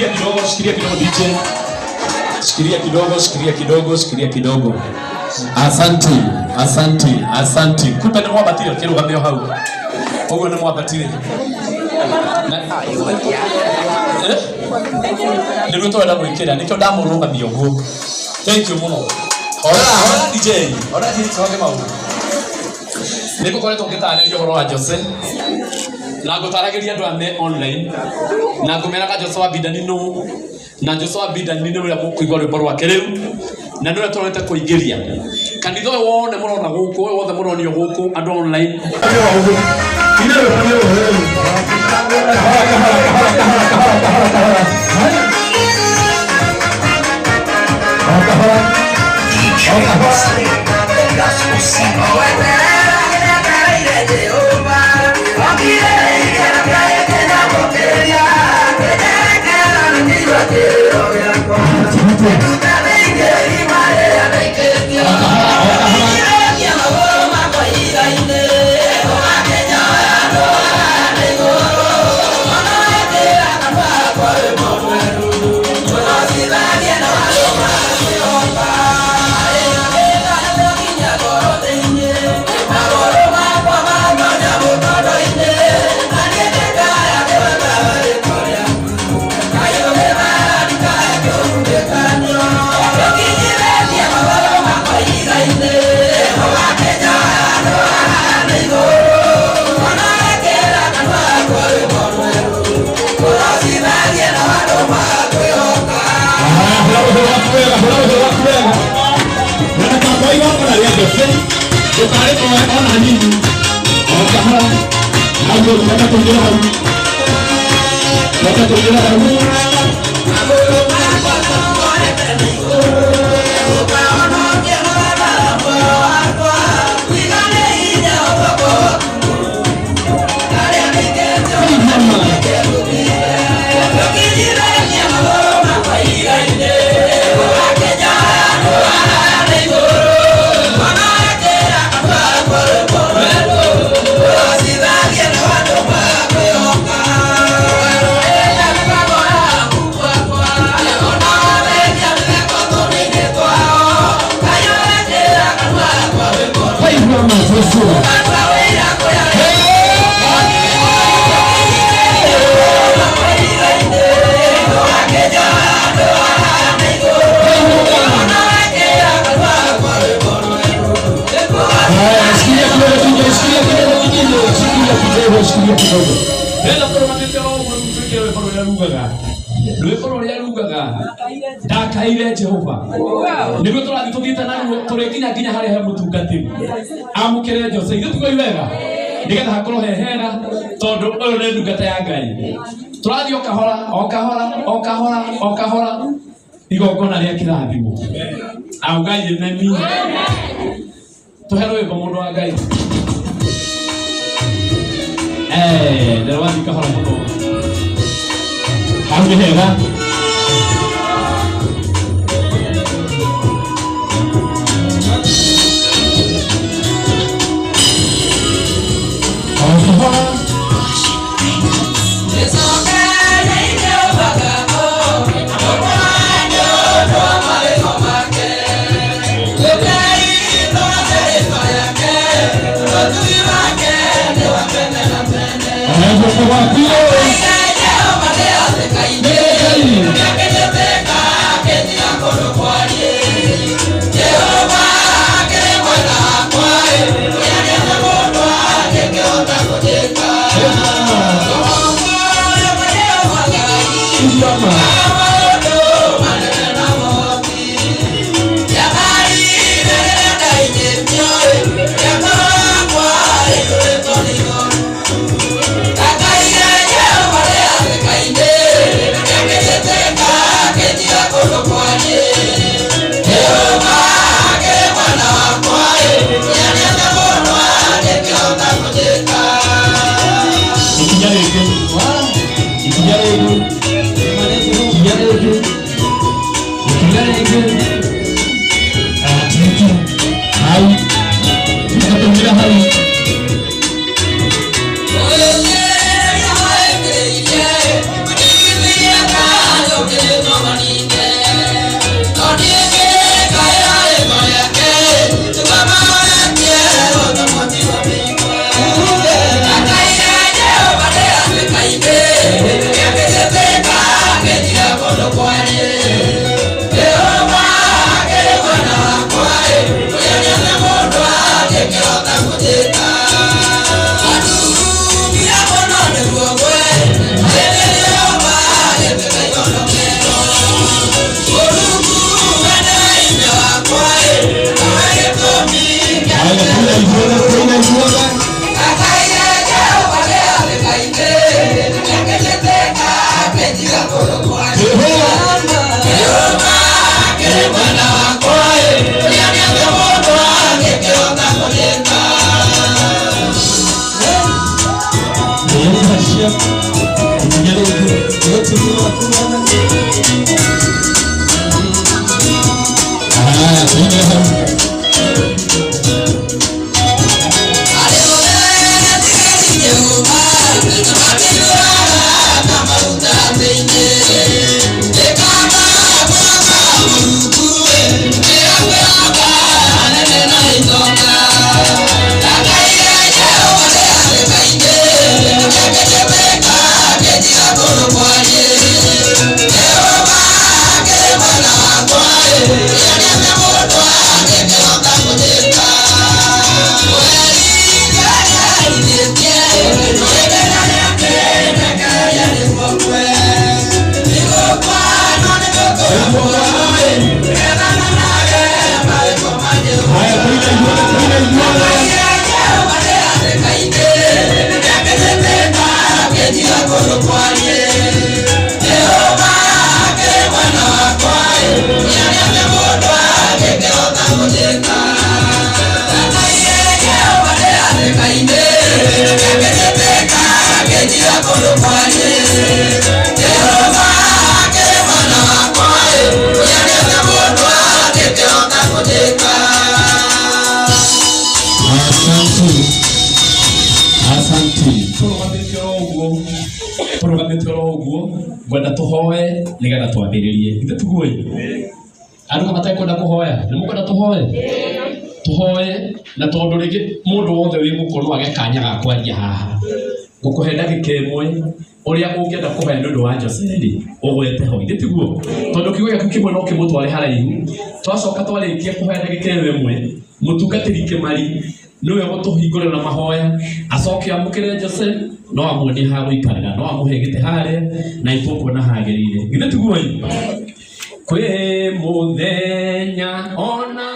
Shikilia kidogo, shikilia kidogo DJ. Shikilia kidogo, shikilia kidogo, shikilia kidogo. Asante, asante, asante. Kumbe nĩ mwambatire kĩrũgamio hau. Ũguo nĩ mwambatire. Eh? Nĩguo tũrenda gwĩkĩra, nĩkĩo ndamũrũgamia ũguo. Thank you mũno. Horera, horera DJ. Horera DJ coke maũndũ. Nĩ ngũkoretwo ngĩtarĩria ũhoro wa Jose na ngũtaragĩria andũ aya me online na ngũmeraga Jose wa Bidani nũ na Jose wa Bidani nĩ ũrĩa mũkũigua rwĩmbo rwake rĩu na nĩwe tũrorete kũingĩria kanitha ũyũ wothe mũrona gũkũ, ũyũ wothe mũronio gũkũ andũ online. Kahora, kahora, kahora, kahora, kahora, kahora, kahora. O kahora. O kahora. Haya, hũra rũhĩ rwaku wega, hũra rũhĩ rwaku wega. Na ndũkakoe igongona rĩa Jose, ndũkarĩkoe ona hanini. O kahora. Hau rĩu, reke tũingĩre hau. Reke tũingĩre hau. Mama Yesu. Haya, shikilia kidogo DJ, shikilia kidogo DJ, shikilia kidogo, shikilia kidogo. Hena tũrũgamĩte o ũguo rĩu twĩkĩre rwĩmbo rũrĩa rugaga, rwĩmbo rũrĩa rugaga "Ndakaire Jehova", nĩguo tũrathiĩ tũthiĩte naruo tũrĩkinya nginya harĩa he mũtungatĩri amũkĩre Jose. Ithuĩ tugoi wega nĩgetha hakorwo he hega, tondũ ũyũ nĩ ndungata ya Ngai. Tũrathiĩ o kahora, o kahora, o kahora, o kahora, igongona rĩa kĩrathimo. Augai amen. Tũhe rwĩmbo, mũndũ wa Ngai. Eh, nĩ rwathiĩ kahora mũno. Hau nĩ hega. O kahora. Haya, guoko gwaku. Nĩ Ngai. Mama. Ikinya rĩngĩ, ikinya rĩngĩ, ikinya rĩngĩ, ikinya rĩngĩ. Atiti hau, tũgatũmĩra hau. Haya, tuine ithuothe, tuine ithuothe. Asante. Asante. Tũrũgamĩte oro ũguo, tũrũgamĩte oro ũguo, ngwenda tũhoe nĩgetha twambĩrĩrie. Ithe tiguo ĩ? Andũ ka matekwenda kũhoya, nĩ mũkwenda tũhoe? Tũhoe na tondũ rĩngĩ mũndũ wothe wĩ gũkũ no age kanya ga kwaria haha. Ngũkũhe ndagĩka ĩmwe ũrĩa ũngĩenda kũhoya nĩ ũndũ wa Jose-rĩ, ũgwete ho. Ithe tiguo? Tondũ kiugo gĩaku kĩmwe no kĩmũtware haraihu. Twacoka twarĩkia kũhoya ndagĩka ĩyo ĩmwe, mũtungatĩri Kĩmari nĩwe ũgũtũhingũrĩra na mahoya, acoke amũkĩre Jose, no amuonie ha gũikarĩra, no amũhe gĩtĩ harĩa na itũkuona hagĩrĩire. Githĩ tiguo ĩ? Kwĩ mũthenya ona